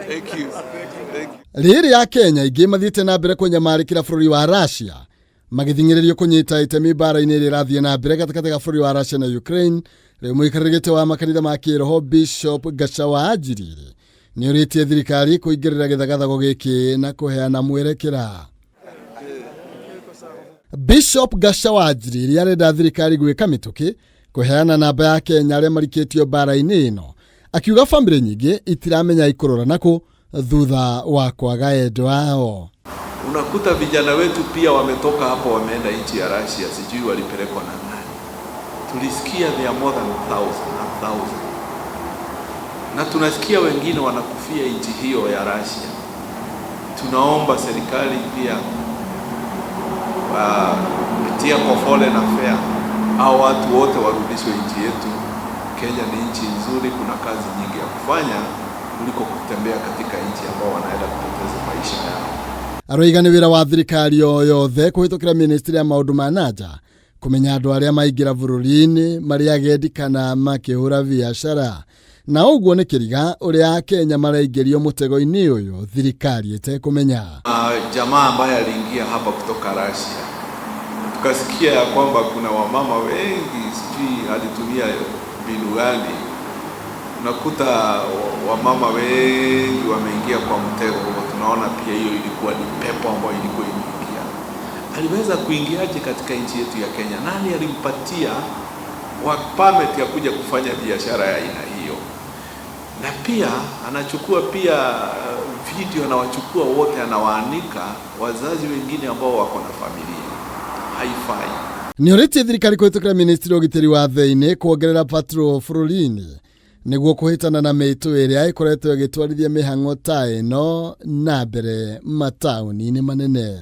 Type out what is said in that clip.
Thank you. Thank you. Rĩrĩ Akenya aingĩ mathiĩte na mbere kũnyamarĩkĩra bũrũri wa Russia magĩthing'ĩrĩrio kũnyita itemi mbara-inĩ ĩrĩa ĩrathiĩ na mbere gatagatĩ ga bũrũri wa Russia na Ukraine. Rĩu mũikarĩri gĩtĩ wa makanitha ma kĩroho Bishop Gachagua Anjiriri nĩ ũrĩtie thirikari kũingĩrĩra gĩthagathago gĩkĩ na kũheana mwerekera. Bishop Gachagua Anjiriri arenda thirikari gwĩka mĩtũkĩ kũheana namba ya Kenya arĩa marikĩtio mbara-inĩ ĩno, akiuga bamĩrĩ nyingĩ itiramenya ikũrora nakũ thutha wa kwaga endwa ao. Unakuta vijana wetu pia wametoka hapo wameenda nchi ya Russia, sijui walipelekwa na nani. Tulisikia they are more than thousand, a thousand, na tunasikia wengine wanakufia nchi hiyo ya Russia. Tunaomba serikali pia kupitia kwa Foreign Affairs hao watu wote warudishwe nchi yetu. Kenya ni nchi nzuri, kuna kazi nyingi ya kufanya kuliko kutembea katika nchi ambao wanaenda kupoteza maisha yao. Aroiga nĩ wĩra wa thirikari o yothe kũhĩtũkĩra ministry ya maũndũ ma nanja kũmenya andũ arĩa maingĩra bũrũri-inĩ marĩ agendi kana makĩhũra biacara, na ũguo nĩ kĩriga ũrĩa Akenya maraingĩrio mũtego-inĩ ũyũ thirikari ĩtekũmenya. Jamaa ambaye aliingia hapa kutoka Russia, tukasikia ya kwamba kuna wamama wengi, sijui alitumia mbinu gani, unakuta wamama wengi wameingia kwa mtego huo. Tunaona pia hiyo ilikuwa ni pepo ambayo ilikuwa imeingia. Aliweza kuingiaje katika nchi yetu ya Kenya? Nani alimpatia work permit ya kuja kufanya biashara ya aina hiyo? Na pia anachukua pia video, anawachukua wote, anawaanika wazazi wengine ambao wako na familia. Haifai. Nĩ ũrĩtie thirikari kũhĩtũkĩra ministry ya ũgitĩri wa thĩinĩ kuongerera patrol bũrũri-inĩ nĩguo kũhĩtana na mĩtũ ĩrĩa ĩkoretwo ĩgĩtwarithia mĩhang'o ta ĩno na mbere mataũni-inĩ manene.